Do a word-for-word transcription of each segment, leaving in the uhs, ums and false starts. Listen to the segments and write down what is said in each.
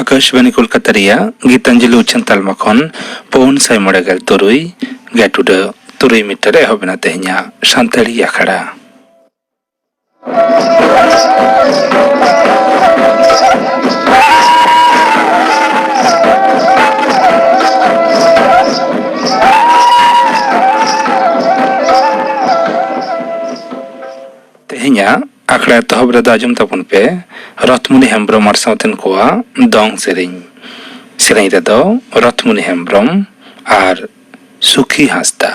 ᱟᱠᱟᱥᱵᱟᱱᱤ ᱠᱳᱞᱠᱟᱛᱟ ᱨᱮᱭᱟᱜ ᱜᱤᱛᱟᱧᱡᱚᱞᱤ ᱩᱪᱷᱟᱹᱱ ᱛᱟᱞᱢᱟ ᱠᱷᱚᱱ ᱯᱩᱱ ᱥᱟᱭ ᱢᱚᱬᱮ ᱜᱮᱞ ᱛᱩᱨᱩᱭ ᱜᱮᱴ ᱩᱰᱟᱹ ᱛᱩᱨᱩᱭ ᱢᱤᱴᱟᱨ ᱮᱦᱚᱵ ᱮᱱᱟ ᱛᱮᱦᱮᱧᱟᱜ ᱥᱟᱱᱛᱟᱲᱤ ᱟᱠᱷᱲᱟ᱾ ᱛᱮᱦᱮᱧᱟᱜ ᱟᱠᱷᱲᱟ ᱮᱛᱚᱦᱚᱵ ᱨᱮᱫᱚ ᱟᱸᱡᱚᱢ ᱛᱟᱵᱚᱱ ᱯᱮ ᱨᱚᱛᱷᱢᱩᱱᱤ ᱦᱮᱢᱵᱽᱨᱚᱢ ᱟᱨ ᱥᱟᱶᱛᱮᱱ ᱠᱚᱣᱟᱜ ᱫᱚᱝ ᱥᱮᱨᱮᱧ᱾ ᱥᱮᱨᱮᱧ ᱨᱮᱫᱚ ᱨᱚᱛᱷᱢᱩᱱᱤ ᱦᱮᱢᱵᱽᱨᱚᱢ ᱟᱨ ᱥᱩᱠᱷᱤ ᱦᱟᱸᱥᱫᱟ᱾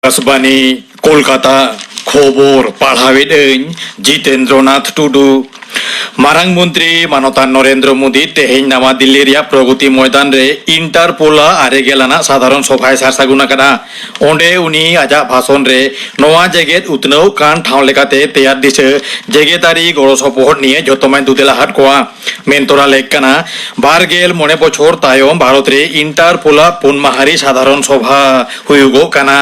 ᱟᱠᱟᱥᱵᱟᱱᱤ, ᱠᱳᱞᱠᱟᱛᱟ᱾ ᱠᱷᱚᱵᱚᱨ ᱯᱟᱲᱦᱟᱣᱮᱫ ᱟᱹᱧ ᱡᱤᱛᱮᱱᱫᱨᱚᱱᱟᱛᱷ ᱴᱩᱰᱩ᱾ ᱢᱟᱨᱟᱝ ᱢᱚᱱᱛᱨᱤ ᱢᱟᱱᱚᱛᱟᱱ ᱱᱚᱨᱮᱱᱫᱨᱚ ᱢᱳᱫᱤ ᱛᱮᱦᱮᱧ ᱱᱟᱣᱟ ᱫᱤᱞᱞᱤ ᱨᱮᱭᱟᱜ ᱯᱨᱚᱜᱚᱛᱤ ᱢᱚᱭᱫᱟᱱ ᱨᱮ ᱤᱱᱴᱟᱨᱯᱳᱞ ᱟᱜ ᱟᱨᱮ ᱜᱮᱞ ᱟᱱᱟᱜ ᱥᱟᱫᱷᱟᱨᱚᱱ ᱥᱚᱵᱷᱟᱭ ᱥᱟᱨ ᱥᱟᱹᱜᱩᱱ ᱟᱠᱟᱫᱼᱟ᱾ ᱚᱸᱰᱮ ᱩᱱᱤ ᱟᱡᱟᱜ ᱵᱷᱟᱥᱚᱱ ᱨᱮ ᱱᱚᱣᱟ ᱡᱮᱜᱮᱛ ᱩᱛᱱᱟᱹᱣ ᱠᱟᱱ ᱴᱷᱟᱶ ᱞᱮᱠᱟᱛᱮ ᱛᱮᱭᱟᱨ ᱫᱤᱥᱟᱹ ᱡᱮᱜᱮᱛᱟᱹᱨᱤ ᱜᱚᱲᱚ ᱥᱚᱯᱚᱦᱚᱫ ᱱᱤᱭᱮ ᱡᱷᱚᱛᱚᱢᱟᱭ ᱫᱩᱫᱮᱞᱟ ᱟᱫ ᱠᱚᱣᱟ᱾ ᱢᱮᱱ ᱛᱚᱨᱟ ᱞᱮᱠ ᱠᱟᱱᱟ, ᱵᱟᱨ ᱜᱮᱞ ᱢᱚᱬᱮ ᱵᱚᱪᱷᱚᱨ ᱛᱟᱭᱚᱢ ᱵᱷᱟᱨᱚᱛ ᱨᱮ ᱤᱱᱴᱟᱨᱯᱳᱞ ᱟᱜ ᱯᱩᱱ ᱢᱟᱦᱟᱨᱤ ᱥᱟᱫᱷᱟᱨᱚᱱ ᱥᱚᱵᱷᱟ ᱦᱩᱭᱩᱜᱚᱜ ᱠᱟᱱᱟ᱾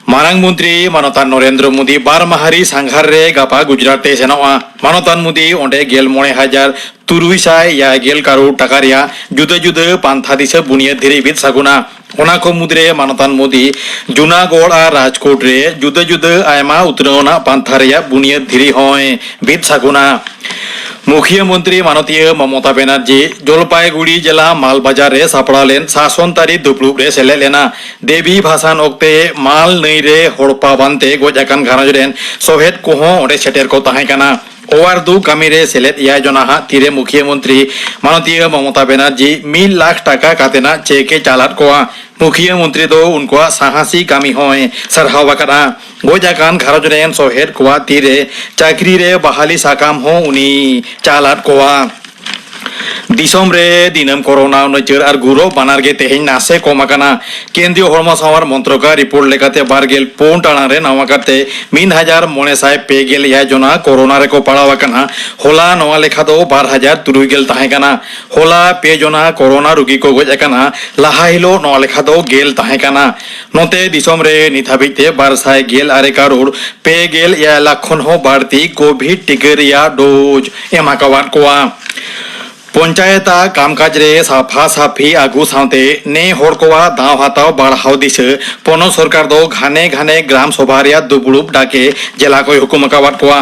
ᱢᱟᱨᱟᱝ ᱢᱚᱱᱛᱨᱤ ᱢᱟᱱᱚᱛᱟᱱ ᱱᱚᱨᱮᱱᱫᱨᱚ ᱢᱳᱫᱤ ᱵᱟᱨ ᱢᱟᱦᱟᱨᱤ ᱥᱟᱸᱜᱷᱟᱨ ᱨᱮ ᱜᱟᱯᱟ ᱜᱩᱡᱽᱨᱟᱴ ᱛᱮ ᱥᱮᱱᱚᱜᱼᱟ᱾ ᱢᱟᱱᱚᱛᱟᱱ ᱢᱳᱫᱤ ᱚᱸᱰᱮ ᱜᱮᱞ ᱢᱚᱬᱮ ᱦᱟᱡᱟᱨ ᱛᱩᱨᱩᱭ ᱥᱟᱭ ᱮᱭᱟᱭ ᱜᱮᱞ ᱠᱟᱨᱳᱲ ᱴᱟᱠᱟ ᱨᱮᱭᱟᱜ ᱡᱩᱫᱟᱹ ᱡᱩᱫᱟᱹ ᱯᱟᱱᱛᱷᱟ ᱫᱤᱥᱟᱹ ᱵᱩᱱᱤᱭᱟᱹᱫ ᱫᱷᱤᱨᱤ ᱵᱤᱫ ᱥᱟᱹᱜᱩᱱᱟ᱾ ᱚᱱᱟ ᱠᱚ ᱢᱩᱫᱽᱨᱮ ᱢᱟᱱᱚᱛᱟᱱ ᱢᱳᱫᱤ ᱡᱩᱱᱟᱜᱚᱲ ᱟᱨ ᱨᱟᱡᱽᱠᱳᱴ ᱨᱮ ᱡᱩᱫᱟᱹ ᱡᱩᱫᱟᱹ ᱟᱭᱢᱟ ᱩᱛᱱᱟᱹᱣ ᱟᱱᱟᱜ ᱯᱟᱱᱛᱷᱟ ᱨᱮᱭᱟᱜ ᱵᱩᱱᱤᱭᱟᱹᱫ ᱫᱷᱤᱨᱤ ᱦᱚᱸᱭ ᱵᱤᱫ ᱥᱟᱹᱜᱩᱱᱟ᱾ ᱢᱩᱠᱷᱤᱭᱟᱹ ᱢᱚᱱᱛᱨᱤ ᱢᱟᱱᱚᱛᱤᱭᱟᱹ ᱢᱚᱢᱚᱛᱟ ᱵᱮᱱᱟᱨᱡᱤ ᱡᱚᱞᱯᱟᱭᱜᱩᱲᱤ ᱡᱮᱞᱟ ᱢᱟᱞᱵᱟᱡᱟᱨ ᱨᱮ ᱥᱟᱯᱲᱟᱣ ᱞᱮᱱ ᱥᱟᱥᱚᱱᱛᱟᱨᱤ ᱫᱩᱯᱲᱩᱵ ᱨᱮ ᱥᱮᱞᱮᱫ ᱞᱮᱱᱟ᱾ ᱫᱮᱵᱤ ᱵᱷᱟᱥᱟᱱ ᱚᱠᱛᱮ ᱢᱟᱞ ᱱᱟᱹᱭ ᱨᱮ ᱦᱚᱲᱯᱟ ᱵᱟᱱᱛᱮ ᱜᱚᱡ ᱟᱠᱟᱱ ᱜᱷᱟᱨᱚᱸᱡᱽ ᱨᱮᱱ ᱥᱚᱦᱮᱫ ᱠᱚᱦᱚᱸ ᱚᱸᱰᱮ ᱥᱮᱴᱮᱨ ᱠᱚ ᱛᱟᱦᱮᱸ ᱠᱟᱱᱟ᱾ ᱚᱣᱟᱨ ᱫᱩ ᱠᱟᱹᱢᱤ ᱨᱮ ᱥᱮᱞᱮᱫ ᱮᱭᱟᱭ ᱡᱚᱱᱟ ᱦᱟᱸᱜ ᱛᱤᱨᱮ ᱢᱩᱠᱷᱤᱭᱟᱹ ᱢᱚᱱᱛᱨᱤ ᱢᱟᱱᱚᱛᱤᱭᱟᱹ ᱢᱚᱢᱚᱛᱟ ᱵᱮᱱᱟᱨᱡᱤ ᱢᱤᱫ ᱞᱟᱠᱷ ᱴᱟᱠᱟ ᱠᱟᱛᱮᱱᱟᱜ ᱪᱮᱠ ᱮ ᱪᱟᱞ ᱟᱫ ᱠᱚᱣᱟ᱾ ᱢᱩᱠᱷᱤᱭᱟᱹ ᱢᱚᱱᱛᱨᱤ ᱫᱚ ᱩᱱᱠᱩᱣᱟᱜ ᱥᱟᱦᱟᱥᱤ ᱠᱟᱹᱢᱤ ᱦᱚᱸᱭ ᱥᱟᱨᱦᱟᱣ ᱟᱠᱟᱫᱼᱟ᱾ ᱜᱚᱡ ᱟᱠᱟᱱ ᱜᱷᱟᱨᱚᱸᱡᱽ ᱨᱮᱱ ᱥᱚᱦᱮᱫ ᱠᱚᱣᱟᱜ ᱛᱤᱨᱮ ᱪᱟᱹᱠᱨᱤ ᱨᱮ ᱵᱟᱦᱟᱞᱤ ᱥᱟᱠᱟᱢ ᱦᱚᱸ ᱩᱱᱤ ᱪᱟᱞ ᱟᱫ ᱠᱚᱣᱟ᱾ ᱫᱤᱥᱚᱢ ᱨᱮ ᱫᱤᱱᱟᱹᱢ ᱠᱳᱨᱳᱱᱟ ᱩᱱᱟᱹᱪᱟᱹᱨ ᱟᱨ ᱜᱩᱨᱚᱜ ᱵᱟᱱᱟᱨ ᱜᱮ ᱛᱮᱦᱮᱧ ᱱᱟᱥᱮ ᱠᱚᱢ ᱟᱠᱟᱱᱟ᱾ ᱠᱮᱱᱫᱨᱤᱭᱚ ᱦᱚᱲᱢᱚ ᱥᱟᱶᱟᱨ ᱢᱚᱱᱛᱨᱚᱠᱟᱜ ᱨᱤᱯᱳᱨᱴ ᱞᱮᱠᱟᱛᱮ ᱵᱟᱨ ᱜᱮᱞ ᱯᱩᱱ ᱴᱟᱲᱟᱝ ᱨᱮ ᱱᱟᱣᱟ ᱠᱟᱛᱮ ᱢᱤᱫ ᱦᱟᱡᱟᱨ ᱢᱚᱬᱮ ᱥᱟᱭ ᱯᱮ ᱜᱮᱞ ᱮᱭᱟᱭ ᱡᱚᱱᱟ ᱠᱳᱨᱳᱱᱟ ᱨᱮᱠᱚ ᱯᱟᱲᱟᱣ ᱟᱠᱟᱱᱟ᱾ ᱦᱚᱞᱟ ᱱᱚᱣᱟ ᱞᱮᱠᱷᱟ ᱫᱚ ᱵᱟᱨ ᱦᱟᱡᱟᱨ ᱛᱩᱨᱩᱭ ᱜᱮᱞ ᱛᱟᱦᱮᱸ ᱠᱟᱱᱟ᱾ ᱦᱚᱞᱟ ᱯᱮ ᱡᱚᱱᱟ ᱠᱳᱨᱳᱱᱟ ᱨᱩᱜᱤ ᱠᱚ ᱜᱚᱡ ᱟᱠᱟᱱᱟ᱾ ᱞᱟᱦᱟ ᱦᱤᱞᱳᱜ ᱱᱚᱣᱟ ᱞᱮᱠᱷᱟ ᱫᱚ ᱜᱮᱞ ᱛᱟᱦᱮᱸ ᱠᱟᱱᱟ᱾ ᱱᱚᱛᱮ ᱫᱤᱥᱚᱢ ᱨᱮ ᱱᱤᱛ ᱦᱟᱹᱵᱤᱡ ᱛᱮ ᱵᱟᱨ ᱥᱟᱭ ᱜᱮᱞ ᱟᱨᱮ ᱠᱟᱨᱳᱲ ᱯᱮ ᱜᱮᱞ ᱮᱭᱟᱭ ᱞᱟᱠᱷ ᱠᱷᱚᱱ ᱦᱚᱸ ᱵᱟᱹᱲᱛᱤ ᱠᱳᱵᱷᱤᱰ ᱴᱤᱠᱟᱹ ᱨᱮᱭᱟᱜ ᱰᱳᱡᱽ ᱮᱢ ᱟᱠᱟᱣᱟᱫ ᱠᱚᱣᱟ᱾ ᱯᱚᱧᱪᱟᱭᱮᱛ ᱟᱜ ᱠᱟᱢᱠᱟᱡᱽ ᱨᱮ ᱥᱟᱯᱷᱟ ᱥᱟᱯᱷᱤ ᱟᱹᱜᱩ ᱥᱟᱶᱛᱮ ᱱᱮ ᱦᱚᱲ ᱠᱚᱣᱟᱜ ᱫᱟᱣ ᱦᱟᱛᱟᱣ ᱵᱟᱲᱦᱟᱣ ᱫᱤᱥᱟᱹ ᱯᱚᱱᱚᱛ ᱥᱚᱨᱠᱟᱨ ᱫᱚ ᱜᱷᱟᱱᱮ ᱜᱷᱟᱱᱮ ᱜᱨᱟᱢ ᱥᱚᱵᱷᱟ ᱨᱮᱭᱟᱜ ᱫᱩᱯᱲᱩᱵ ᱰᱟᱠᱮ ᱡᱮᱞᱟ ᱠᱚᱭ ᱦᱩᱠᱩᱢ ᱟᱠᱟᱣᱟᱫ ᱠᱚᱣᱟ᱾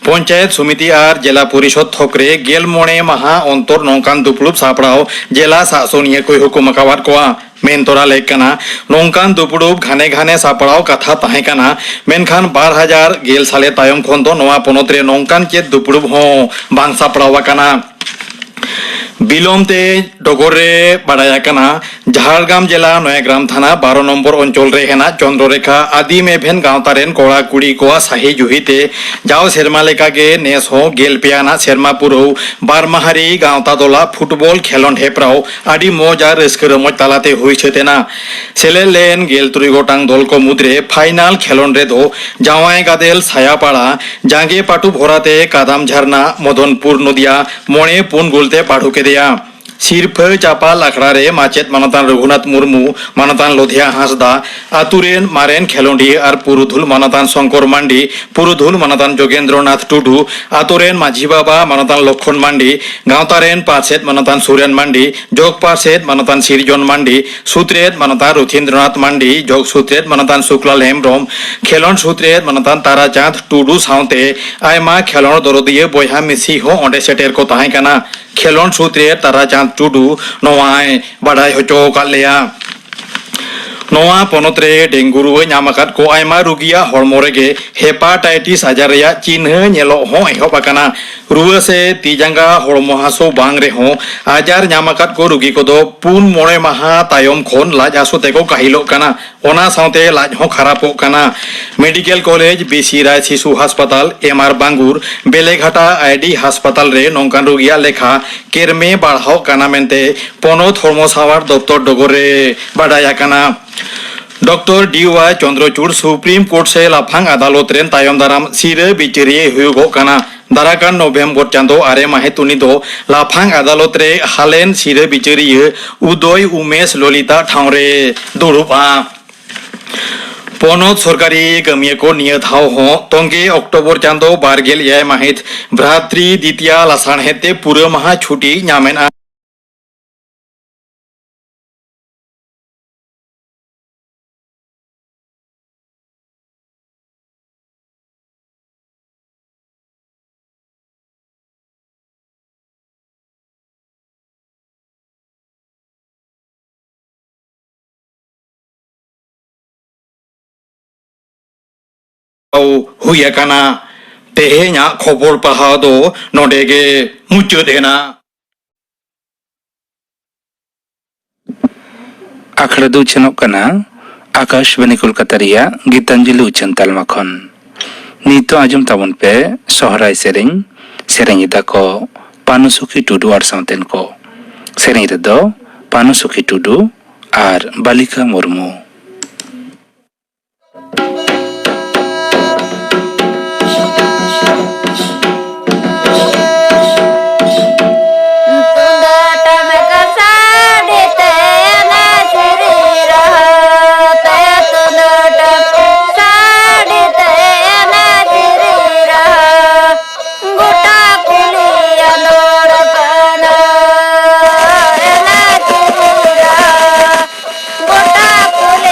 ᱯᱚᱧᱪᱟᱭᱮᱛ ᱥᱚᱢᱤᱛᱤ ᱟᱨ ᱡᱮᱞᱟ ᱯᱚᱨᱤᱥᱚᱫ ᱛᱷᱚᱠ ᱨᱮ ᱜᱮᱞ ᱢᱚᱬᱮ ᱢᱟᱦᱟ ᱚᱱᱛᱚᱨ ᱱᱚᱝᱠᱟᱱ ᱫᱩᱯᱲᱩᱵ ᱥᱟᱯᱲᱟᱣ ᱡᱮᱞᱟ ᱥᱟᱥᱚᱱᱤᱭᱟᱹ ᱠᱚᱭ ᱦᱩᱠᱩᱢ ᱟᱠᱟᱣᱟᱫ ᱠᱚᱣᱟ᱾ ᱢᱮᱱ ᱛᱚᱨᱟ ᱞᱮᱠ ᱠᱟᱱᱟ, ᱱᱚᱝᱠᱟᱱ ᱫᱩᱯᱲᱩᱵ ᱜᱷᱟᱱᱮ ᱜᱷᱟᱱᱮ ᱥᱟᱯᱲᱟᱣ ᱠᱟᱛᱷᱟ ᱛᱟᱦᱮᱸ ᱠᱟᱱᱟ, ᱢᱮᱱᱠᱷᱟᱱ ᱵᱟᱨ ᱦᱟᱡᱟᱨ ᱜᱮᱞ ᱥᱟᱞᱮ ᱛᱟᱭᱚᱢ ᱠᱷᱚᱱ ᱫᱚ ᱱᱚᱣᱟ ᱯᱚᱱᱚᱛ ᱨᱮ ᱱᱚᱝᱠᱟᱱ ᱪᱮᱫ ᱫᱩᱯᱲᱩᱵ ᱦᱚᱸ ᱵᱟᱝ ᱥᱟᱯᱲᱟᱣ ᱟᱠᱟᱱᱟ᱾ ᱵᱤᱞᱚᱢ ᱛᱮ ᱰᱚᱜᱚᱨ ᱨᱮ ᱵᱟᱰᱟᱭ ᱟᱠᱟᱱᱟ, ᱡᱷᱟᱲᱜᱨᱟᱢ ᱡᱮᱞᱟ ᱱᱚᱭᱟᱜᱨᱟᱢ ᱛᱷᱟᱱᱟ ᱵᱟᱨᱚ ᱱᱚᱢᱵᱚᱨ ᱚᱧᱪᱚᱞ ᱨᱮ ᱦᱮᱱᱟᱜ ᱪᱚᱱᱫᱨᱚᱨᱮᱠᱷᱟ ᱟᱹᱫᱤᱢ ᱮᱵᱷᱮᱱ ᱜᱟᱶᱛᱟ ᱨᱮᱱ ᱠᱚᱲᱟ ᱠᱩᱲᱤ ᱠᱚᱣᱟᱜ ᱥᱟᱹᱦᱤ ᱡᱩᱦᱤ ᱛᱮ ᱡᱟᱣ ᱥᱮᱨᱢᱟ ᱞᱮᱠᱟᱜᱮ ᱱᱮᱥ ᱦᱚᱸ ᱜᱮᱞ ᱯᱮ ᱟᱱᱟᱜ ᱥᱮᱨᱢᱟ ᱯᱩᱨᱟᱹᱣ ᱵᱟᱨ ᱢᱟᱦᱟᱨᱤ ᱜᱟᱶᱛᱟ ᱫᱚᱞᱟᱜ ᱯᱷᱩᱴᱵᱚᱞ ᱠᱷᱮᱞᱚᱸᱰ ᱦᱮᱯᱨᱟᱣ ᱟᱹᱰᱤ ᱢᱚᱡᱽ ᱟᱨ ᱨᱟᱹᱥᱠᱟᱹ ᱨᱚᱢᱚᱡᱽ ᱛᱟᱞᱟᱛᱮ ᱦᱩᱭ ᱥᱟᱹᱛ ᱮᱱᱟ᱾ ᱥᱮᱞᱮᱫ ᱞᱮᱱ ᱜᱮᱞ ᱛᱩᱨᱩᱭ ᱜᱚᱴᱟᱝ ᱫᱚᱞ ᱠᱚ ᱢᱩᱫᱽᱨᱮ ᱯᱷᱟᱭᱱᱟᱞ ᱠᱷᱮᱞᱚᱸᱰ ᱨᱮᱫᱚ ᱡᱟᱶᱟᱭ ᱜᱟᱫᱮᱞ ᱥᱟᱭᱟᱯᱟᱲᱟ, ᱡᱟᱸᱜᱮ ᱯᱟᱴᱩᱵᱷᱚᱨᱟ ᱛᱮ ᱠᱟᱫᱟᱢ ᱡᱷᱟᱨᱱᱟ, ᱢᱚᱫᱚᱱᱯᱩᱨ ᱱᱚᱫᱤᱭᱟ ᱢᱚᱬᱮ ᱯᱩᱱ ᱜᱳᱞ ᱛᱮ ᱯᱟᱹᱰᱩ ᱠᱮᱫᱮᱭᱟ᱾ ᱥᱤᱨᱯᱷᱟᱹ ᱪᱟᱯᱟᱞ ᱟᱠᱷᱲᱟ ᱨᱮ ᱢᱟᱪᱮᱫ ᱢᱟᱱᱚᱛᱟᱱ ᱨᱚᱜᱷᱩᱱᱟᱛᱷ ᱢᱩᱨᱢᱩ, ᱢᱟᱱᱚᱛᱟᱱ ᱞᱚᱫᱷᱤᱭᱟ ᱦᱟᱸᱥᱫᱟ, ᱟᱹᱛᱩ ᱨᱮᱱ ᱢᱟᱨᱮᱱ ᱠᱷᱮᱞᱳᱸᱰᱤᱭᱟᱹ ᱟᱨ ᱯᱩᱨᱩᱫᱷᱩᱞ ᱢᱟᱱᱚᱛᱟᱱ ᱥᱚᱝᱠᱚᱨ ᱢᱟᱱᱰᱤ, ᱯᱩᱨᱩᱫᱷᱩᱞ ᱢᱟᱱᱚᱛᱟᱱ ᱡᱳᱜᱮᱱᱫᱨᱚᱱᱟᱛᱷ ᱴᱩᱰᱩ, ᱟᱹᱛᱩ ᱨᱮᱱ ᱢᱟᱹᱡᱷᱤ ᱵᱟᱵᱟ ᱢᱟᱱᱚᱛᱟᱱ ᱞᱚᱠᱷᱚᱱ ᱢᱟᱱᱰᱤ, ᱜᱟᱶᱛᱟ ᱨᱮᱱ ᱯᱟᱨᱥᱮᱛ ᱢᱟᱱᱚᱛᱟᱱ ᱥᱩᱨᱮᱱ ᱢᱟᱱᱰᱤ, ᱡᱚᱜᱽ ᱯᱟᱨᱥᱮᱛ ᱢᱟᱱᱚᱛᱟᱱ ᱥᱤᱨᱡᱚᱱ ᱢᱟᱱᱰᱤ, ᱥᱩᱛᱨᱮᱛ ᱢᱟᱱᱚᱛᱟᱱ ᱨᱚᱛᱷᱤᱱᱫᱨᱚᱱᱟᱛᱷ ᱢᱟᱱᱰᱤ, ᱡᱚᱜᱽ ᱥᱩᱛᱨᱮᱛ ᱢᱟᱱᱚᱛᱟᱱ ᱥᱩᱠᱞᱟᱞ ᱦᱮᱢᱵᱽᱨᱚᱢ, ᱠᱷᱮᱞᱳᱸᱰ ᱥᱩᱛᱨᱮᱛ ᱢᱟᱱᱚᱛᱟᱱ ᱛᱟᱨᱟᱪᱟᱸᱫᱽ ᱴᱩᱰᱩ ᱥᱟᱶᱛᱮ ᱟᱭᱢᱟ ᱠᱷᱮᱞᱳᱸᱰ ᱫᱚᱨᱚᱫᱤᱭᱟᱹ ᱵᱚᱭᱦᱟ ᱢᱤᱥᱤ ᱦᱚᱸ ᱚᱸᱰᱮ ᱥᱮᱴᱮᱨ ᱠᱚ ᱛᱟᱦᱮᱸ ᱠᱟᱱᱟ᱾ ᱠᱷᱮᱞᱳᱸᱰ ᱥᱩᱛᱨᱮᱛ ᱛᱟᱨᱟᱪᱟᱸᱫᱽ ᱴᱩᱰᱩ ᱱᱚᱣᱟᱭ ᱵᱟᱰᱟᱭ ᱦᱚᱪᱚ ᱟᱠᱟᱫ ᱞᱮᱭᱟ᱾ ᱱᱚᱣᱟ ᱯᱚᱱᱚᱛ ᱨᱮ ᱰᱮᱝᱜᱩ ᱨᱩᱣᱟᱹ ᱧᱟᱢ ᱟᱠᱟᱫ ᱠᱚ ᱟᱭᱢᱟ ᱨᱩᱜᱤᱭᱟᱜ ᱦᱚᱲᱢᱚ ᱨᱮᱜᱮ ᱦᱮᱯᱟᱴᱟᱭᱴᱤᱥ ᱟᱡᱟᱨ ᱨᱮᱭᱟᱜ ᱪᱤᱱᱦᱟᱹ ᱧᱮᱞᱚᱜ ᱦᱚᱸ ᱮᱦᱚᱵ ᱟᱠᱟᱱᱟ᱾ ᱨᱩᱣᱟᱹ ᱥᱮ ᱛᱤ ᱡᱟᱸᱜᱟ ᱦᱚᱲᱢᱚ ᱦᱟᱹᱥᱩ ᱵᱟᱝ ᱨᱮᱦᱚᱸ, ᱟᱡᱟᱨ ᱧᱟᱢ ᱟᱠᱟᱫ ᱠᱚ ᱨᱩᱜᱤ ᱠᱚᱫᱚ ᱯᱩᱱ ᱢᱚᱬᱮ ᱢᱟᱦᱟ ᱛᱟᱭᱚᱢ ᱠᱷᱚᱱ ᱞᱟᱡ ᱦᱟᱹᱥᱩ ᱛᱮᱠᱚ ᱠᱟᱹᱦᱤᱞᱚᱜ ᱠᱟᱱᱟ᱾ ᱚᱱᱟ ᱥᱟᱶᱛᱮ ᱞᱟᱡ ᱦᱚᱸ ᱠᱷᱟᱨᱟᱯᱚᱜ ᱠᱟᱱᱟ᱾ ᱢᱮᱰᱤᱠᱮᱞ ᱠᱚᱞᱮᱡᱽ, ᱵᱤ ᱥᱤ ᱨᱟᱭ ᱥᱤᱥᱩ ᱦᱟᱥᱯᱟᱛᱟᱞ, ᱮᱢ ᱟᱨ ᱵᱟᱝᱜᱩᱨ, ᱵᱮᱞᱮᱜᱷᱟᱴᱟ ᱟᱭ ᱰᱤ ᱦᱟᱥᱯᱟᱛᱟᱞ ᱨᱮ ᱱᱚᱝᱠᱟᱱ ᱨᱩᱜᱤᱭᱟᱜ ᱞᱮᱠᱷᱟ ᱠᱮᱨᱢᱮ ᱵᱟᱲᱦᱟᱣ ᱠᱟᱱᱟ ᱢᱮᱱᱛᱮ ᱯᱚᱱᱚᱛ ᱦᱚᱲᱢᱚ ᱥᱟᱶᱟᱨ ᱫᱚᱯᱛᱚᱨ ᱰᱚᱜᱚᱨ ᱨᱮ ᱵᱟᱰᱟᱭ ᱟᱠᱟᱱᱟ᱾ ᱰᱚᱠᱴᱚᱨ ᱰᱤ ᱣᱟᱭ ᱪᱚᱱᱫᱨᱚᱪᱩᱲ ᱥᱩᱯᱨᱤᱢ ᱠᱳᱨᱴ ᱥᱮ ᱞᱟᱯᱷᱟᱝ ᱟᱫᱟᱞᱚᱛ ᱨᱮᱱ ᱛᱟᱭᱚᱢ ᱫᱟᱨᱟᱢ ᱥᱤᱨᱟᱹ ᱵᱤᱪᱟᱹᱨᱤᱭᱟᱹ ᱦᱩᱭᱩᱜᱚᱜ ᱠᱟᱱᱟ᱾ ᱫᱟᱨᱟᱠᱟᱱ ᱱᱚᱵᱷᱮᱢᱵᱚᱨ ᱪᱟᱸᱫᱚ ᱟᱨᱮ ᱢᱟᱹᱦᱤᱛ ᱩᱱᱤ ᱫᱚ ᱞᱟᱯᱷᱟᱝ ᱟᱫᱟᱞᱚᱛ ᱨᱮ ᱦᱟᱞᱮᱱ ᱥᱤᱨᱟᱹ ᱵᱤᱪᱟᱹᱨᱤᱭᱟᱹ ᱩᱫᱚᱭ ᱩᱢᱮᱥ ᱞᱚᱞᱤᱛᱟ ᱴᱷᱟᱶ ᱨᱮ ᱫᱩᱲᱩᱵᱼᱟ᱾ ᱯᱚᱱᱚᱛ ᱥᱚᱨᱠᱟᱨᱤ ᱠᱟᱹᱢᱤᱭᱟᱹ ᱠᱚ ᱱᱤᱭᱟᱹ ᱫᱷᱟᱣ ᱦᱚᱸ ᱛᱚᱸᱜᱮ ᱚᱠᱴᱳᱵᱚᱨ ᱪᱟᱸᱫᱚ ᱵᱟᱨ ᱜᱮᱞ ᱮᱭᱟᱭ ᱢᱟᱹᱦᱤᱛ ᱵᱷᱨᱟᱛᱨᱤ ᱫᱤᱛᱤᱭᱟ ᱞᱟᱥᱟᱲᱦᱮᱫ ᱛᱮ ᱯᱩᱨᱟᱹ ᱢᱟᱦᱟ ᱪᱷᱩᱴᱤ ᱧᱟᱢᱮᱱᱟ᱾ ᱦᱩᱭ ᱟᱠᱟᱱᱟ᱾ ᱛᱮᱦᱮᱧᱟᱜ ᱠᱷᱚᱵᱚᱨ ᱯᱟᱲᱦᱟᱣ ᱫᱚ ᱱᱚᱰᱮ ᱜᱮ ᱢᱩᱪᱟᱹᱫ ᱮᱱᱟ᱾ ᱟᱠᱷᱲᱟ ᱫᱚ ᱩᱪᱷᱟᱹᱱᱚᱜ ᱠᱟᱱᱟ ᱟᱠᱟᱥᱵᱟᱱᱤ ᱠᱳᱞᱠᱟᱛᱟ ᱨᱮᱭᱟᱜ ᱜᱤᱛᱟᱧᱡᱚᱞᱤ ᱩᱪᱷᱟᱹᱱ ᱛᱟᱞᱢᱟ ᱠᱷᱚᱱ᱾ ᱱᱤᱛᱚᱜ ᱟᱸᱡᱚᱢ ᱛᱟᱵᱚᱱ ᱯᱮ ᱥᱚᱦᱨᱟᱭ ᱥᱮᱨᱮᱧ᱾ ᱥᱮᱨᱮᱧ ᱮᱫᱟ ᱠᱚ ᱯᱟᱱᱩᱥᱩᱠᱷᱤ ᱴᱩᱰᱩ ᱟᱨ ᱥᱟᱶᱛᱮᱱ ᱠᱚ᱾ ᱥᱮᱨᱮᱧ ᱨᱮᱫᱚ ᱯᱟᱱᱩᱥᱩᱠᱷᱤ ᱴᱩᱰᱩ ᱟᱨ ᱵᱟᱞᱤᱠᱟ ᱢᱩᱨᱢᱩ᱾ ᱛᱩᱢᱫᱟᱜ ᱴᱟᱢᱟᱠ ᱥᱟᱰᱮ ᱛᱮ ᱮᱱᱮᱡ ᱥᱮᱨᱮᱧ ᱨᱟᱦᱟ ᱛᱮ, ᱛᱩᱢᱫᱟᱜ ᱴᱟᱢᱟᱠ ᱥᱟᱰᱮ ᱛᱮ ᱮᱱᱮᱡ ᱥᱮᱨᱮᱧ ᱨᱟᱦᱟ, ᱜᱚᱴᱟ ᱠᱩᱞᱦᱤ ᱟᱸᱫᱳᱲ ᱠᱟᱱᱟ ᱮᱱᱮᱡ ᱥᱮᱨᱮᱧ ᱨᱟᱦᱟ᱾ ᱜᱚᱴᱟ ᱠᱩᱞᱦᱤ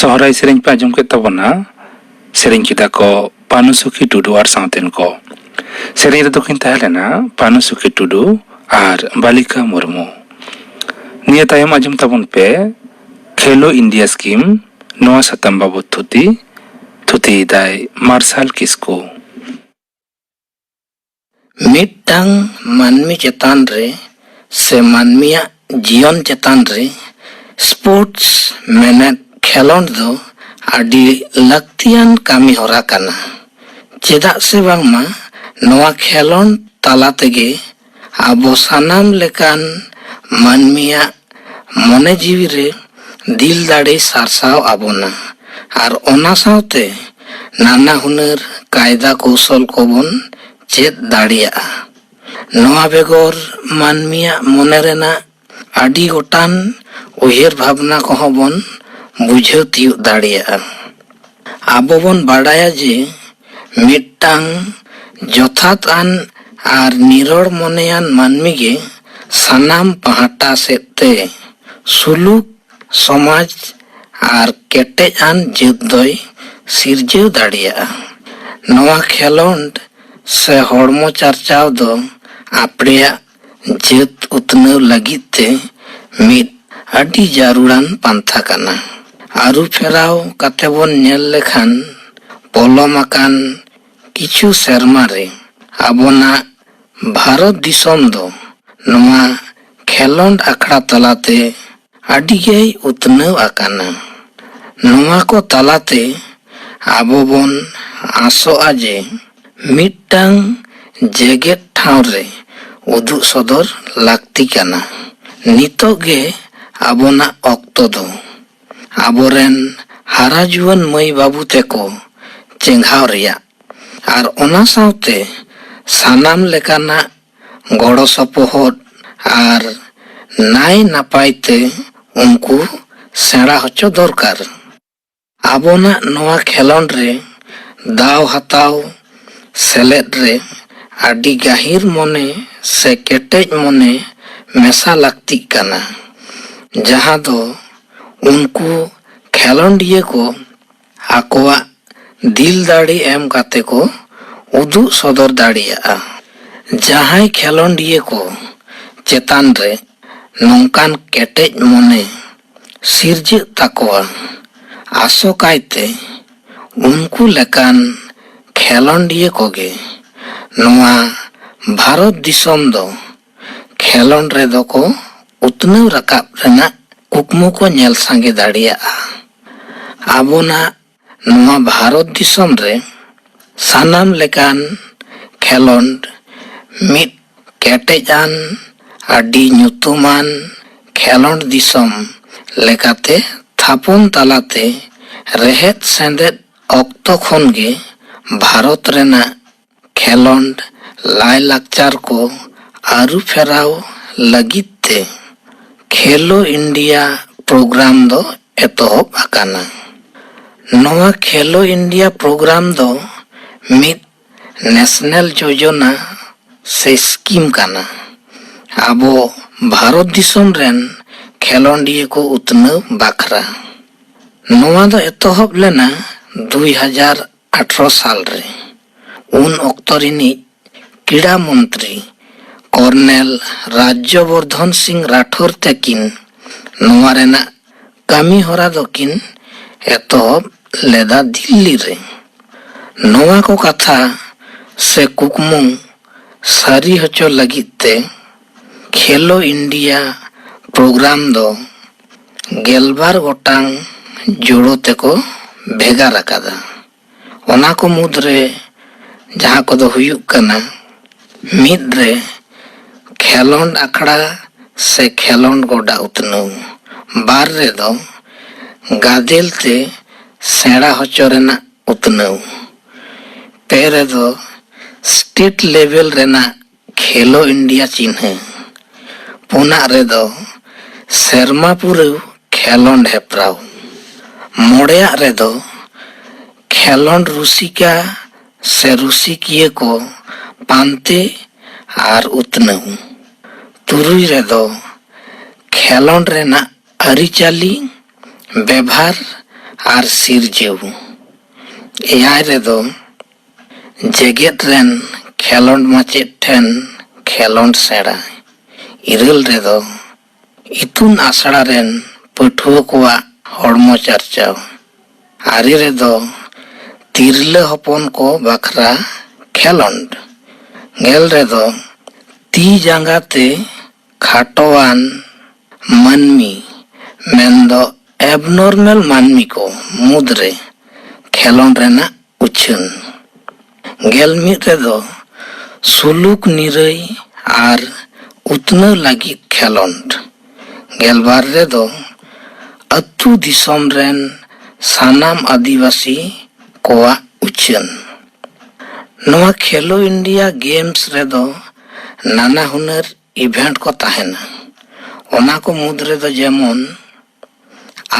ᱥᱚᱦᱨᱟᱭ ᱥᱮᱨᱮᱧ ᱯᱮ ᱟᱸᱡᱚᱢ ᱠᱮᱫ ᱛᱟᱵᱚᱱᱟ᱾ ᱥᱮᱨᱮᱧ ᱠᱮᱫᱟ ᱠᱚ ᱯᱟᱱᱩ ᱥᱩᱠᱷᱤ ᱴᱩᱰᱩ ᱟᱨ ᱥᱟᱶᱛᱮᱱ ᱠᱚ᱾ ᱥᱮᱨᱮᱧ ᱨᱮᱫᱚ ᱠᱤᱱ ᱛᱟᱦᱮᱸ ᱞᱮᱱᱟ ᱯᱟᱱᱩ ᱥᱩᱠᱷᱤ ᱴᱩᱰᱩ ᱟᱨ ᱵᱟᱞᱤᱠᱟ ᱢᱩᱨᱢᱩ᱾ ᱱᱤᱭᱟᱹ ᱛᱟᱭᱚᱢ ᱟᱸᱡᱚᱢ ᱛᱟᱵᱚᱱ ᱯᱮ ᱠᱷᱮᱞᱳ ᱤᱱᱰᱤᱭᱟ ᱥᱠᱤᱢ, ᱱᱚᱣᱟ ᱥᱟᱛᱟᱢ ᱵᱟᱵᱚᱛ ᱛᱷᱩᱛᱤ᱾ ᱛᱷᱩᱛᱤᱭᱮᱫᱟᱭ ᱢᱟᱨᱥᱟᱞ ᱠᱤᱥᱠᱩ᱾ ᱢᱤᱫᱴᱟᱝ ᱢᱟᱹᱱᱢᱤ ᱪᱮᱛᱟᱱ ᱨᱮ ᱥᱮ ᱢᱟᱹᱱᱢᱤᱭᱟᱜ ᱡᱤᱭᱚᱱ ᱪᱮᱛᱟᱱ ᱨᱮ ᱥᱯᱳᱨᱴᱥ ᱢᱮᱱᱮᱫ ᱠᱷᱮᱞᱳᱸᱰ ᱫᱚ ᱟᱹᱰᱤ ᱞᱟᱹᱠᱛᱤᱭᱟᱱ ᱠᱟᱹᱢᱤ ᱦᱚᱨᱟ ᱠᱟᱱᱟ᱾ ᱪᱮᱫᱟᱜ ᱥᱮ ᱵᱟᱝᱢᱟ ᱱᱚᱣᱟ ᱠᱷᱮᱞᱳᱸᱰ ᱛᱟᱞᱟ ᱛᱮᱜᱮ ᱟᱵᱚ ᱥᱟᱱᱟᱢ ᱞᱮᱠᱟᱱ ᱢᱟᱹᱱᱢᱤᱭᱟᱜ ᱢᱚᱱᱮ ᱡᱤᱣᱤ ᱨᱮ ᱫᱤᱞ ᱫᱟᱲᱮ ᱥᱟᱨᱥᱟᱣ ᱟᱵᱚᱱᱟ ᱟᱨ ᱚᱱᱟ ᱥᱟᱶᱛᱮ ᱱᱟᱱᱟ ᱦᱩᱱᱟᱹᱨ ᱠᱟᱭᱫᱟ ᱠᱚᱣᱥᱚᱞ ᱠᱚᱵᱚᱱ ᱪᱮᱫ ᱫᱟᱲᱮᱭᱟᱜᱼᱟ᱾ ᱱᱚᱣᱟ ᱵᱮᱜᱚᱨ ᱢᱟᱹᱱᱢᱤᱭᱟᱜ ᱢᱚᱱᱮ ᱨᱮᱱᱟᱜ ᱟᱹᱰᱤ ᱜᱚᱴᱟᱝ ᱩᱭᱦᱟᱹᱨ ᱵᱷᱟᱵᱽᱱᱟ ᱠᱚᱦᱚᱸ ᱵᱚᱱ ᱵᱩᱡᱷᱟᱹᱣ ᱛᱤᱭᱳᱜ ᱫᱟᱲᱮᱭᱟᱜᱼᱟ᱾ ᱟᱵᱚ ᱵᱚᱱ ᱵᱟᱰᱟᱭᱟ ᱡᱮ ᱢᱤᱫᱴᱟᱝ ᱡᱚᱛᱷᱟᱛ ᱟᱱ ᱟᱨ ᱱᱤᱨᱚᱲ ᱢᱚᱱᱮᱭᱟᱱ ᱢᱟᱹᱱᱢᱤ ᱜᱮ ᱥᱟᱱᱟᱢ ᱯᱟᱦᱴᱟ ᱥᱮᱫ ᱛᱮ ᱥᱩᱞᱩᱠ, ᱥᱚᱢᱟᱡᱽ ᱟᱨ ᱠᱮᱴᱮᱡ ᱟᱱ ᱡᱟᱹᱛ ᱫᱚᱭ ᱥᱤᱨᱡᱟᱹᱣ ᱫᱟᱲᱮᱭᱟᱜᱼᱟ᱾ ᱱᱚᱣᱟ ᱠᱷᱮᱞᱳᱸᱰ ᱥᱮ ᱦᱚᱲᱢᱚ ᱪᱟᱨᱪᱟᱣ ᱫᱚ ᱟᱯᱲᱮᱭᱟᱜ ᱡᱟᱹᱛ ᱩᱛᱱᱟᱹᱣ ᱞᱟᱹᱜᱤᱫ ᱛᱮ ᱢᱤᱫ ᱟᱹᱰᱤ ᱡᱟᱹᱨᱩᱲᱟᱱ ᱯᱟᱱᱛᱷᱟ ᱠᱟᱱᱟ᱾ ᱟᱹᱨᱩ ᱯᱷᱮᱨᱟᱣ ᱠᱟᱛᱮ ᱵᱚᱱ ᱧᱮᱞ ᱞᱮᱠᱷᱟᱱ, ᱯᱚᱞᱚᱢ ᱟᱠᱟᱱ ᱠᱤᱪᱷᱩ ᱥᱮᱨᱢᱟ ᱨᱮ ᱟᱵᱚᱱᱟᱜ ᱵᱷᱟᱨᱚᱛ ᱫᱤᱥᱚᱢ ᱫᱚ ᱱᱚᱣᱟ ᱠᱷᱮᱞᱳᱸᱰ ᱟᱠᱷᱲᱟ ᱛᱟᱞᱟᱛᱮ ᱟᱹᱰᱤ ᱜᱮᱭ ᱩᱛᱱᱟᱹᱣ ᱟᱠᱟᱱᱟ᱾ ᱱᱚᱣᱟ ᱠᱚ ᱛᱟᱞᱟᱛᱮ ᱟᱵᱚ ᱵᱚᱱ ᱟᱥᱚᱜᱼᱟ ᱡᱮ ᱢᱤᱫᱴᱟᱝ ᱡᱮᱜᱮᱛ ᱴᱷᱟᱶ ᱨᱮ ᱩᱫᱩᱜ ᱥᱚᱫᱚᱨ ᱞᱟᱹᱠᱛᱤ ᱠᱟᱱᱟ᱾ ᱱᱤᱛᱚᱜ ᱜᱮ ᱟᱵᱚᱱᱟᱜ ᱚᱠᱛᱚ ᱫᱚ ᱟᱵᱚᱨᱮᱱ ᱦᱟᱨᱟ ᱡᱩᱣᱟᱹᱱ ᱢᱟᱹᱭ ᱵᱟᱹᱵᱩ ᱛᱮᱠᱚ ᱪᱮᱸᱜᱷᱟᱣ ᱨᱮᱭᱟᱜ ᱟᱨ ᱚᱱᱟ ᱥᱟᱶᱛᱮ ᱥᱟᱱᱟᱢ ᱞᱮᱠᱟᱱᱟᱜ ᱜᱚᱲᱚ ᱥᱚᱯᱚᱦᱚᱫ ᱟᱨ ᱱᱟᱭ ᱱᱟᱯᱟᱭ ᱛᱮ ᱩᱱᱠᱩ ᱥᱮᱬᱟ ᱦᱚᱪᱚ ᱫᱚᱨᱠᱟᱨ᱾ ᱟᱵᱚᱱᱟᱜ ᱱᱚᱣᱟ ᱠᱷᱮᱞᱳᱸᱰ ᱨᱮ ᱫᱟᱣ ᱦᱟᱛᱟᱣ, ᱥᱮᱞᱮᱫ ᱨᱮ ᱟᱹᱰᱤ ᱜᱟᱹᱦᱤᱨ ᱢᱚᱱᱮ ᱥᱮ ᱠᱮᱴᱮᱡ ᱢᱚᱱᱮ ᱢᱮᱥᱟ ᱞᱟᱹᱠᱛᱤᱜ ᱠᱟᱱᱟ, ᱡᱟᱦᱟᱸ ᱫᱚ ᱩᱱᱠᱩ ᱠᱷᱮᱞᱳᱰᱤᱭᱟᱹ ᱠᱚ ᱟᱠᱚᱣᱟᱜ ᱫᱤᱞ ᱫᱟᱲᱮ ᱮᱢ ᱠᱟᱛᱮ ᱠᱚ ᱩᱫᱩᱜ ᱥᱚᱫᱚᱨ ᱫᱟᱲᱮᱭᱟᱜᱼᱟ᱾ ᱡᱟᱦᱟᱸᱭ ᱠᱷᱮᱞᱳᱰᱤᱭᱟᱹ ᱠᱚ ᱪᱮᱛᱟᱱ ᱨᱮ ᱱᱚᱝᱠᱟᱱ ᱠᱮᱴᱮᱡ ᱢᱚᱱᱮ ᱥᱤᱨᱡᱟᱹᱜ ᱛᱟᱠᱚᱣᱟ, ᱟᱥᱚᱠᱟᱭᱛᱮ ᱩᱱᱠᱩ ᱞᱮᱠᱟᱱ ᱠᱷᱮᱞᱳᱰᱤᱭᱟᱹ ᱠᱚᱜᱮ ᱱᱚᱣᱟ ᱵᱷᱟᱨᱚᱛ ᱫᱤᱥᱚᱢ ᱫᱚ ᱠᱷᱮᱞᱳᱰ ᱨᱮᱫᱚ ᱠᱚ ᱩᱛᱱᱟᱹᱣ ᱨᱟᱠᱟᱵ ᱨᱮᱱᱟᱜ ᱠᱩᱠᱢᱩ ᱠᱚ ᱧᱮᱞ ᱥᱟᱸᱜᱮ ᱫᱟᱲᱮᱭᱟᱜᱼᱟ᱾ ᱟᱵᱚᱱᱟᱜ ᱱᱚᱣᱟ ᱵᱷᱟᱨᱚᱛ ᱫᱤᱥᱚᱢ ᱨᱮ ᱥᱟᱱᱟᱢ ᱞᱮᱠᱟᱱ ᱠᱷᱮᱞᱳᱰ ᱢᱤᱫ ᱠᱮᱴᱮᱡ ᱟᱱ, ᱟᱹᱰᱤ ᱧᱩᱛᱩᱢᱟᱱ ᱠᱷᱮᱞᱳᱰ ᱫᱤᱥᱚᱢ ᱞᱮᱠᱟᱛᱮ ᱛᱷᱟᱯᱚᱱ ᱛᱟᱞᱟᱛᱮ ᱨᱮᱦᱮᱫ ᱥᱮᱸᱫᱮᱫ ᱚᱠᱛᱚ ᱠᱷᱚᱱ ᱜᱮ ᱵᱷᱟᱨᱚᱛ ᱨᱮᱱᱟᱜ ᱠᱷᱮᱞᱳᱰ ᱞᱟᱭᱼᱞᱟᱠᱪᱟᱨ ᱠᱚ ᱟᱹᱨᱩ ᱯᱷᱮᱨᱟᱣ ᱞᱟᱹᱜᱤᱫ ᱛᱮ ᱠᱷᱮᱞᱳ ᱤᱱᱰᱤᱭᱟ ᱯᱨᱳᱜᱨᱟᱢ ᱫᱚ ᱮᱛᱚᱦᱚᱵ ᱟᱠᱟᱱᱟ᱾ ᱱᱚᱣᱟ ᱠᱷᱮᱞᱳ ᱤᱱᱰᱤᱭᱟ ᱯᱨᱳᱜᱨᱟᱢ ᱫᱚ ᱢᱤᱫ ᱱᱮᱥᱱᱟᱞ ᱡᱳᱡᱚᱱᱟ ᱥᱮ ᱥᱠᱤᱢ ᱠᱟᱱᱟ, ᱟᱵᱚ ᱵᱷᱟᱨᱚᱛ ᱫᱤᱥᱚᱢ ᱨᱮᱱ ᱠᱷᱮᱞᱳᱰᱤᱭᱟᱹ ᱠᱚ ᱩᱛᱱᱟᱹᱣ ᱵᱟᱠᱷᱨᱟ᱾ ᱱᱚᱣᱟ ᱫᱚ ᱮᱛᱚᱦᱚᱵ ᱞᱮᱱᱟ ᱫᱩᱭ ᱦᱟᱡᱟᱨ ᱟᱴᱷᱨᱚ ᱥᱟᱞ ᱨᱮ᱾ ᱩᱱ ᱚᱠᱛᱚ ᱨᱤᱱᱤᱡ ᱠᱨᱤᱲᱟ ᱢᱚᱱᱛᱨᱤ ᱠᱚᱨᱱᱮᱞ ᱨᱟᱡᱽᱡᱚᱵᱚᱨᱫᱷᱚᱱ ᱥᱤᱝ ᱨᱟᱴᱷᱳᱨ ᱛᱟᱹᱠᱤᱱ ᱱᱚᱣᱟ ᱨᱮᱱᱟᱜ ᱠᱟᱹᱢᱤ ᱦᱚᱨᱟ ᱫᱚᱠᱤᱱ ᱮᱛᱚᱦᱚᱵ ᱞᱮᱫᱟ ᱫᱤᱞᱞᱤ ᱨᱮ᱾ ᱱᱚᱣᱟ ᱠᱚ ᱠᱟᱛᱷᱟ ᱥᱮ ᱠᱩᱠᱢᱩ ᱥᱟᱹᱨᱤ ᱦᱚᱪᱚ ᱞᱟᱹᱜᱤᱫ ᱛᱮ ᱠᱷᱮᱞᱳ ᱤᱱᱰᱤᱭᱟ ᱯᱨᱳᱜᱨᱟᱢ ᱫᱚ ᱜᱮᱞᱵᱟᱨ ᱜᱚᱴᱟᱝ ᱡᱳᱲᱳ ᱛᱮᱠᱚ ᱵᱷᱮᱜᱟᱨ ᱟᱠᱟᱫᱟ᱾ ᱚᱱᱟ ᱠᱚ ᱢᱩᱫᱽᱨᱮ ᱡᱟᱦᱟᱸ ᱠᱚᱫᱚ ᱦᱩᱭᱩᱜ ᱠᱟᱱᱟ, ᱢᱤᱫ ᱨᱮ ᱠᱷᱮᱞᱳᱰ ᱟᱠᱷᱲᱟ ᱥᱮ ᱠᱷᱮᱞᱳᱰ ᱜᱚᱰᱟ ᱩᱛᱱᱟᱹᱣ, ᱵᱟᱨ ᱨᱮᱫᱚ ᱜᱟᱫᱮᱞ ᱛᱮ ᱥᱮᱬᱟ ᱦᱚᱪᱚ ᱨᱮᱱᱟᱜ ᱩᱛᱱᱟᱹᱣ, ᱯᱮ ᱨᱮᱫᱚ ᱥᱴᱮᱴ ᱞᱮᱵᱮᱞ ᱨᱮᱱᱟᱜ ᱠᱷᱮᱞᱳ ᱤᱱᱰᱤᱭᱟ ᱪᱤᱱᱦᱟᱹ, ᱯᱩᱱᱟᱜ ᱨᱮᱫᱚ ᱥᱮᱨᱢᱟ ᱯᱩᱨᱟᱹᱣ ᱠᱷᱮᱞᱳᱰ ᱦᱮᱯᱨᱟᱣ, ᱢᱚᱬᱮᱭᱟᱜ ᱨᱮᱫᱚ ᱠᱷᱮᱞᱳᱰ ᱨᱩᱥᱤᱠᱟ ᱥᱮ ᱨᱩᱥᱤᱠᱤᱭᱟᱹ ᱠᱚ ᱯᱟᱱᱛᱮ ᱟᱨ ᱩᱛᱱᱟᱹᱣ, ᱛᱩᱨᱩᱭ ᱨᱮᱫᱚ ᱠᱷᱮᱞᱳᱰ ᱨᱮᱱᱟᱜ ᱟᱹᱨᱤᱪᱟᱹᱞᱤ ᱵᱮᱵᱷᱟᱨ ᱟᱨ ᱥᱤᱨᱡᱟᱹᱣ᱾ ᱮᱭᱟᱭ ᱨᱮᱫᱚ ᱡᱮᱜᱮᱛ ᱨᱮᱱ ᱠᱷᱮᱞᱚᱸᱰ ᱢᱟᱪᱮᱫ ᱴᱷᱮᱱ ᱠᱷᱮᱞᱚᱸᱰ ᱥᱮᱬᱟ᱾ ᱤᱨᱟᱹᱞ ᱨᱮᱫᱚ ᱤᱛᱩᱱ ᱟᱥᱲᱟ ᱨᱮᱱ ᱯᱟᱹᱴᱷᱩᱣᱟᱹ ᱠᱚᱣᱟᱜ ᱦᱚᱲᱢᱚ ᱪᱟᱨᱪᱟᱣ᱾ ᱟᱨᱮ ᱨᱮᱫᱚ ᱛᱤᱨᱞᱟᱹ ᱦᱚᱯᱚᱱ ᱠᱚ ᱵᱟᱠᱷᱨᱟ ᱠᱷᱮᱞᱚᱸᱰ᱾ ᱜᱮᱞ ᱨᱮᱫᱚ ᱛᱤ ᱡᱟᱸᱜᱟ ᱛᱮ ᱠᱷᱟᱴᱚᱣᱟᱱ ᱢᱟᱹᱱᱢᱤ, ᱢᱮᱱᱫᱚ ᱮᱵᱱᱚᱨᱢᱟᱞ ᱢᱟᱹᱱᱢᱤ ᱠᱚ ᱢᱩᱫᱽᱨᱮ ᱠᱷᱮᱞᱚᱸᱰ ᱨᱮᱱᱟᱜ ᱩᱪᱷᱟᱹᱱ᱾ ᱜᱮᱞ ᱢᱤᱫ ᱨᱮᱫᱚ ᱥᱩᱞᱩᱠ ᱱᱤᱨᱟᱹᱭ ᱟᱨ ᱩᱛᱱᱟᱹᱣ ᱞᱟᱹᱜᱤᱫ ᱠᱷᱮᱞᱚᱸᱰ᱾ ᱜᱮᱞ ᱵᱟᱨ ᱨᱮᱫᱚ ᱟᱹᱛᱩ ᱫᱤᱥᱚᱢ ᱨᱮᱱ ᱥᱟᱱᱟᱢ ᱟᱹᱫᱤᱵᱟᱹᱥᱤ ᱠᱚᱣᱟᱜ ᱩᱪᱷᱟᱹᱱ᱾ ᱱᱚᱣᱟ ᱠᱷᱮᱞᱳ ᱤᱱᱰᱤᱭᱟ ᱜᱮᱢᱥ ᱨᱮᱫᱚ ᱱᱟᱱᱟ ᱦᱩᱱᱟᱹᱨ ᱤᱵᱷᱮᱱᱴ ᱠᱚ ᱛᱟᱦᱮᱱᱟ᱾ ᱚᱱᱟ ᱠᱚ ᱢᱩᱫᱽ ᱨᱮᱫᱚ ᱡᱮᱢᱚᱱ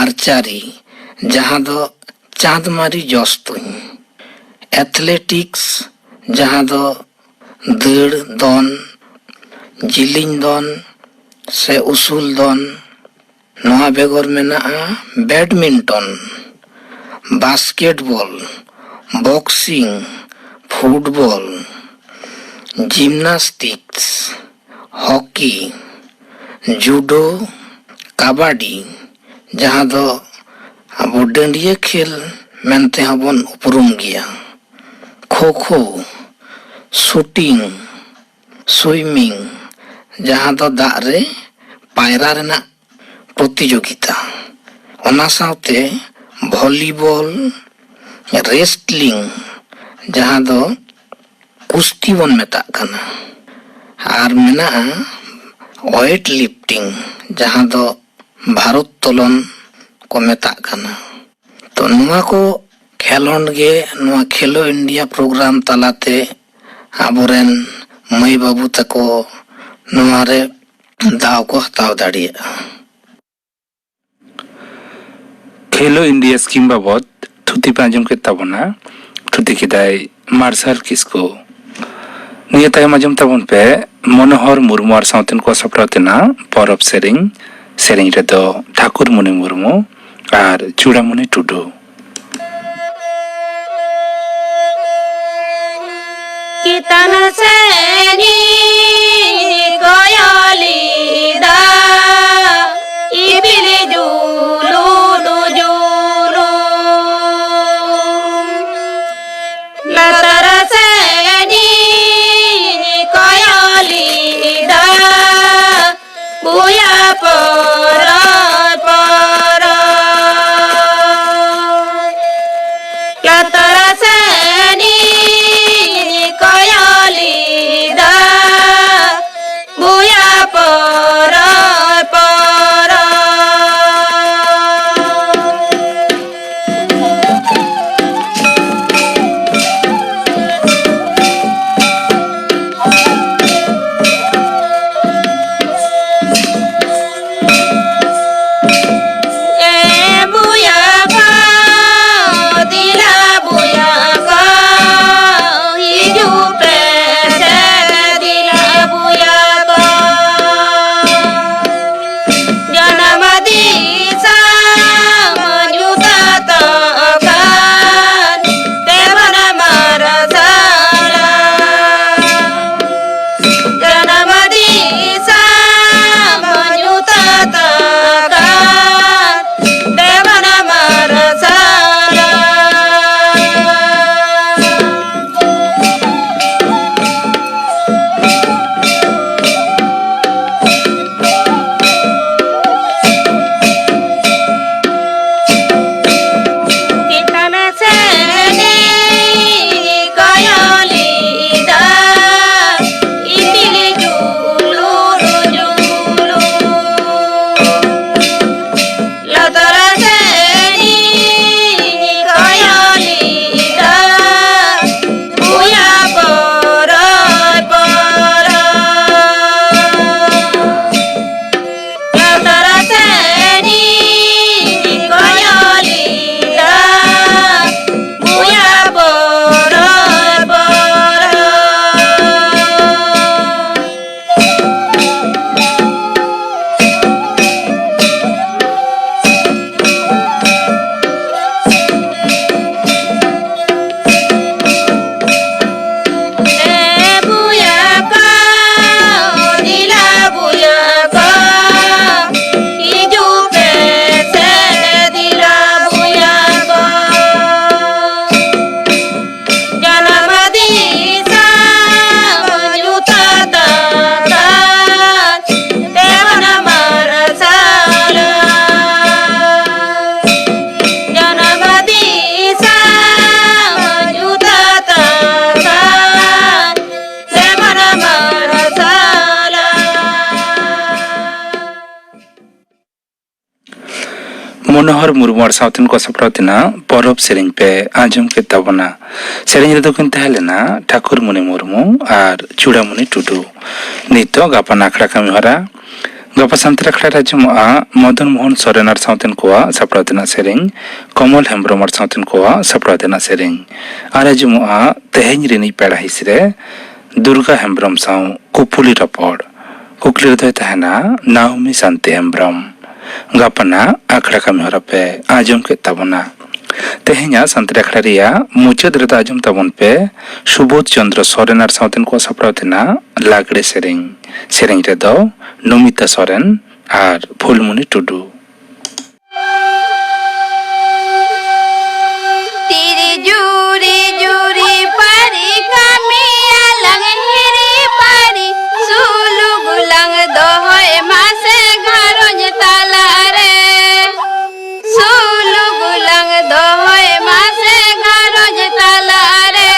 ᱟᱨᱪᱟᱨᱤ, ᱡᱟᱦᱟᱸ ᱫᱚ ᱪᱟᱸᱫᱽᱢᱟᱨᱤ ᱡᱚᱥ ᱛᱩᱧ, ᱮᱛᱷᱞᱮᱴᱤᱠᱥ, ᱡᱟᱦᱟᱸ ᱫᱚ ᱫᱟᱹᱲ, ᱫᱚᱱ, ᱡᱤᱞᱤᱧ ᱫᱚᱱ ᱥᱮ ᱩᱥᱩᱞ ᱫᱚᱱ᱾ ᱱᱚᱣᱟ ᱵᱮᱜᱚᱨ ᱢᱮᱱᱟᱜᱼᱟ badminton, basketball, boxing, football, gymnastics, hockey, judo, kabaddi, ᱡᱟᱦᱟᱸ ᱫᱚ ᱟᱵᱚ ᱰᱟᱹᱰᱭᱟᱹ ᱠᱷᱮᱞ ᱢᱮᱱᱛᱮ ᱦᱚᱸᱵᱚᱱ ᱩᱯᱨᱩᱢ ᱜᱮᱭᱟ, ᱠᱷᱳ ᱠᱷᱳ, ᱥᱩᱴᱤᱝ, ᱥᱩᱭᱢᱤᱝ, ᱡᱟᱦᱟᱸ ᱫᱚ ᱫᱟᱜ ᱨᱮ ᱯᱟᱭᱨᱟ ᱨᱮᱱᱟᱜ ᱯᱨᱚᱛᱤᱡᱳᱜᱤᱛᱟ, ᱚᱱᱟ ᱥᱟᱶᱛᱮ ᱵᱷᱚᱞᱤᱵᱚᱞ, ᱨᱮᱥᱴᱞᱤᱝ, ᱡᱟᱦᱟᱸ ᱫᱚ ᱠᱩᱥᱛᱤ ᱵᱚᱱ ᱢᱮᱛᱟᱜ ᱠᱟᱱᱟ, ᱟᱨ ᱢᱮᱱᱟᱜᱼᱟ ᱳᱭᱮᱴ ᱞᱤᱯᱴᱤᱝ, ᱡᱟᱦᱟᱸ ᱫᱚ ᱵᱷᱟᱨᱳᱛᱛᱚᱞᱚᱱ ᱠᱚ ᱢᱮᱛᱟᱜ ᱠᱟᱱᱟ᱾ ᱛᱚ, ᱱᱚᱣᱟ ᱠᱚ ᱠᱷᱮᱞᱳᱸᱰ ᱜᱮ ᱱᱚᱣᱟ ᱠᱷᱮᱞᱳ ᱤᱱᱰᱤᱭᱟ ᱯᱨᱳᱜᱨᱟᱢ ᱛᱟᱞᱟᱛᱮ ᱟᱵᱚᱨᱮᱱ ᱢᱟᱹᱭ ᱵᱟᱹᱵᱩ ᱛᱟᱠᱚ ᱱᱚᱣᱟ ᱨᱮ ᱫᱟᱣ ᱠᱚ ᱦᱟᱛᱟᱣ ᱫᱟᱲᱮᱭᱟᱜᱼᱟ᱾ ᱠᱷᱮᱞᱳ ᱤᱱᱰᱤᱭᱟ ᱥᱠᱤᱢ ᱵᱟᱵᱚᱫ ᱛᱷᱩᱛᱤ ᱯᱮ ᱟᱸᱡᱚᱢ ᱠᱮᱫ ᱛᱟᱵᱚᱱᱟ᱾ ᱛᱷᱩᱛᱤ ᱠᱮᱫᱟᱭ ᱢᱟᱨᱥᱟᱞ ᱠᱤᱥᱠᱩ᱾ ᱱᱤᱭᱟᱹ ᱛᱟᱭᱚᱢ ᱟᱸᱡᱚᱢ ᱛᱟᱵᱚᱱ ᱯᱮ ᱢᱚᱱᱳᱦᱚᱨ ᱢᱩᱨᱢᱩ ᱟᱨ ᱥᱟᱶᱛᱮᱱ ᱠᱚ ᱥᱟᱯᱲᱟᱣ ᱛᱮᱱᱟᱜ ᱯᱚᱨᱚᱵᱽ ᱥᱮᱨᱮᱧ᱾ ᱥᱮᱨᱮᱧ ᱨᱮᱫᱚ ᱴᱷᱟᱠᱩᱨ ᱢᱩᱱᱤ ᱢᱩᱨᱢᱩ ᱟᱨ ᱪᱩᱲᱟᱢᱩᱱᱤ ᱴᱩᱰᱩ᱾ ᱪᱮᱛᱟᱱ ᱥᱮᱱᱤᱧ ᱠᱚᱭᱚᱞᱤᱫᱟ, ᱤᱯᱤᱞ ᱡᱩᱞᱩᱫ ᱡᱩᱞᱩᱢ᱾ ᱞᱟᱛᱟᱨ ᱥᱮᱱᱤᱧ ᱠᱚᱭᱚᱞᱤᱫᱟ, ᱵᱩᱭᱟ ᱯᱚᱨᱚᱭ ᱯᱚᱨᱚᱭ᱾ ᱞᱟᱛᱟᱨ ᱥᱮᱱᱤᱧ ᱠᱚᱭᱚᱞᱤᱫᱟ, ᱵᱩᱭᱟ ᱯᱚᱨᱚᱭ ᱯᱚᱨᱚᱭ᱾ ᱢᱚᱱᱳᱦᱚᱨ ᱢᱩᱨᱢᱩ ᱟᱨ ᱥᱟᱶᱛᱮᱱ ᱠᱚ ᱥᱟᱯᱲᱟᱣ ᱛᱮᱱᱟᱜ ᱯᱚᱨᱚᱵᱽ ᱥᱮᱨᱮᱧ ᱯᱮ ᱟᱸᱡᱚᱢ ᱠᱮᱫ ᱛᱟᱵᱚᱱᱟ᱾ ᱥᱮᱨᱮᱧ ᱨᱮᱫᱚ ᱠᱤᱱ ᱛᱟᱦᱮᱸ ᱞᱮᱱᱟ ᱴᱷᱟᱹᱠᱩᱨᱢᱩᱱᱤ ᱢᱩᱨᱢᱩ ᱟᱨ ᱪᱩᱲᱟᱢᱩᱱᱤ ᱴᱩᱰᱩ᱾ ᱱᱤᱛᱚᱜ ᱜᱟᱯᱟ ᱟᱠᱷᱲᱟ ᱠᱟᱹᱢᱤ ᱦᱚᱨᱟ᱾ ᱜᱟᱯᱟ ᱥᱟᱱᱛᱟᱲ ᱟᱠᱷᱲᱟ ᱨᱮ ᱟᱸᱡᱚᱢᱚᱜᱼᱟ ᱢᱚᱫᱚᱱ ᱢᱳᱦᱚᱱ ᱥᱚᱨᱮᱱ ᱟᱨ ᱥᱟᱶᱛᱮᱱ ᱠᱚᱣᱟᱜ ᱥᱟᱯᱲᱟᱣ ᱛᱮᱱᱟᱜ ᱥᱮᱨᱮᱧ, ᱠᱚᱢᱚᱞ ᱦᱮᱢᱵᱨᱚᱢ ᱟᱨ ᱥᱟᱶᱛᱮᱱ ᱠᱚᱣᱟᱜ ᱥᱟᱯᱲᱟᱣ ᱛᱮᱱᱟᱜ ᱥᱮᱨᱮᱧ, ᱟᱨ ᱟᱸᱡᱚᱢᱚᱜᱼᱟ ᱛᱮᱦᱮᱧ ᱨᱤᱱᱤᱡ ᱯᱮᱲᱟ ᱦᱤᱸᱥ ᱨᱮ ᱫᱩᱨᱜᱟ ᱦᱮᱢᱵᱨᱚᱢ ᱥᱟᱶ ᱠᱩᱯᱩᱞᱤ ᱨᱚᱯᱚᱲ᱾ ᱠᱩᱠᱞᱤ ᱨᱮᱫᱚᱭ ᱛᱟᱦᱮᱱᱟ ᱱᱟᱣᱢᱤ ᱥᱟᱱᱛᱤ ᱦᱮᱢᱵᱨᱚᱢ᱾ ᱜᱟᱯᱟᱱᱟᱜ ᱟᱠᱷᱲᱟ ᱠᱟᱹᱢᱤ ᱦᱚᱨᱟ ᱯᱮ ᱟᱸᱡᱚᱢ ᱠᱮᱫ ᱛᱟᱵᱚᱱᱟ᱾ ᱛᱮᱦᱮᱧᱟᱜ ᱥᱟᱱᱛᱟᱲ ᱟᱠᱷᱲᱟ ᱨᱮᱭᱟᱜ ᱢᱩᱪᱟᱹᱫ ᱨᱮᱫᱚ ᱟᱸᱡᱚᱢ ᱛᱟᱵᱚᱱ ᱯᱮ ᱥᱩᱵᱳᱫᱷ ᱪᱚᱱᱫᱨᱚ ᱥᱚᱨᱮᱱ ᱟᱨ ᱥᱟᱶᱛᱮᱱ ᱠᱚᱣᱟᱜ ᱥᱟᱯᱲᱟᱣ ᱛᱮᱱᱟᱜ ᱞᱟᱜᱽᱲᱮ ᱥᱮᱨᱮᱧ᱾ ᱥᱮᱨᱮᱧ ᱨᱮᱫᱚ ᱱᱚᱢᱤᱛᱟ ᱥᱚᱨᱮᱱ ᱟᱨ ᱯᱷᱩᱞᱢᱩᱱᱤ ᱴᱩᱰᱩ᱾ ᱛᱤᱨᱤ ᱡᱩᱨᱤ ᱡᱩᱨᱤ ᱯᱟᱹᱨᱤ ᱠᱟᱹᱢᱤᱭᱟᱞᱟᱝ ᱦᱤᱨᱤ ᱯᱟᱹᱨᱤ, ᱥᱩᱞᱩᱠ ᱞᱟᱝ ᱫᱚᱦᱚᱭ ᱢᱟᱥᱮ ᱜᱷᱟᱨᱚᱸᱡᱽ ᱛᱟᱞᱟᱨᱮ᱾ ᱥᱩᱞᱩᱠ ᱞᱟᱝ ᱫᱚᱦᱚᱭ ᱢᱟᱥᱮ ᱜᱷᱟᱨᱚᱸᱡᱽ ᱛᱟᱞᱟᱨᱮ᱾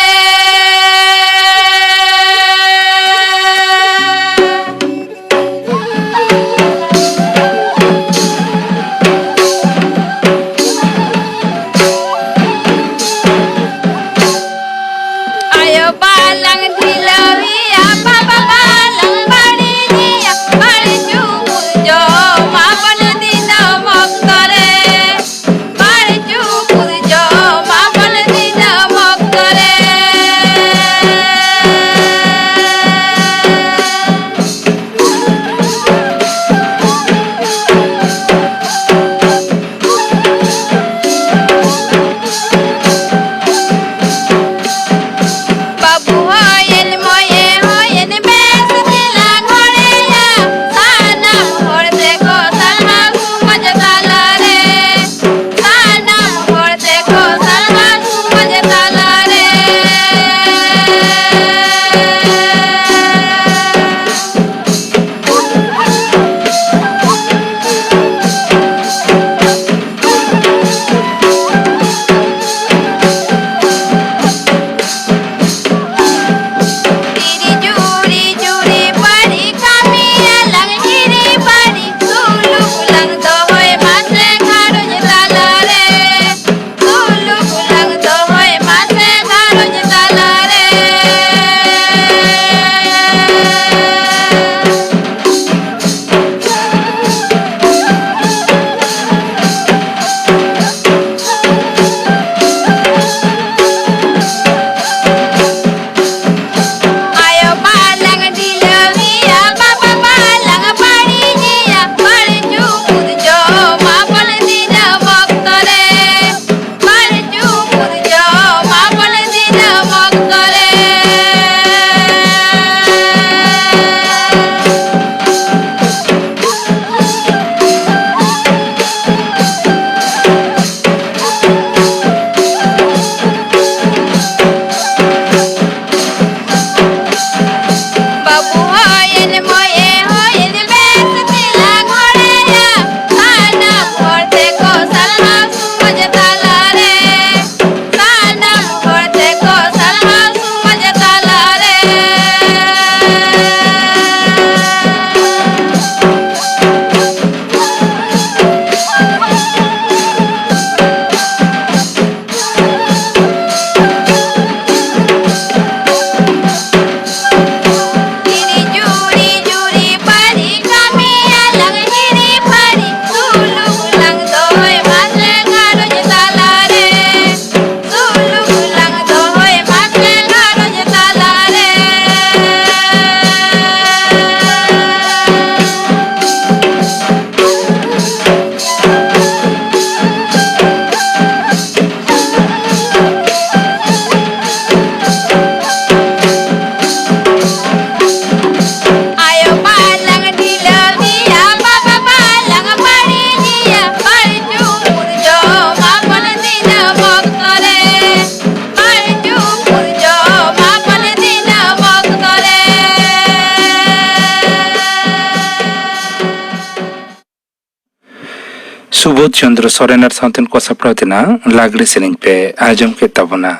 ᱥᱩᱵᱳᱫᱷ ᱪᱚᱸᱫᱽᱨᱚ ᱥᱚᱨᱮᱱ ᱟᱨ ᱥᱟᱶᱛᱮᱱ ᱠᱚ ᱥᱟᱯᱲᱟᱣ ᱛᱮᱱᱟᱜ ᱞᱟᱜᱽᱲᱮ ᱥᱮᱨᱮᱧ ᱯᱮ ᱟᱸᱡᱚᱢ ᱠᱮᱫ ᱛᱟᱵᱚᱱᱟ᱾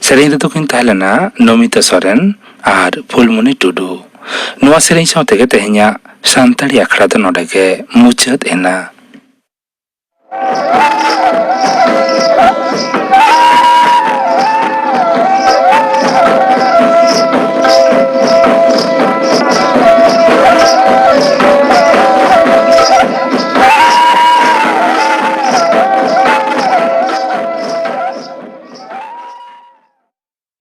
ᱥᱮᱨᱮᱧ ᱨᱮᱫᱚ ᱠᱤᱱ ᱛᱟᱦᱮᱸ ᱞᱮᱱᱟ ᱱᱚᱢᱤᱛᱟ ᱥᱚᱨᱮᱱ ᱟᱨ ᱯᱷᱩᱞᱢᱩᱱᱤ ᱴᱩᱰᱩ᱾ ᱱᱚᱣᱟ ᱥᱮᱨᱮᱧ ᱥᱟᱶ ᱛᱮᱜᱮ ᱛᱮᱦᱮᱧᱟᱜ ᱥᱟᱱᱛᱟᱲᱤ ᱟᱠᱷᱲᱟ ᱫᱚ ᱱᱚᱰᱮ ᱜᱮ ᱢᱩᱪᱟᱹᱫ ᱮᱱᱟ᱾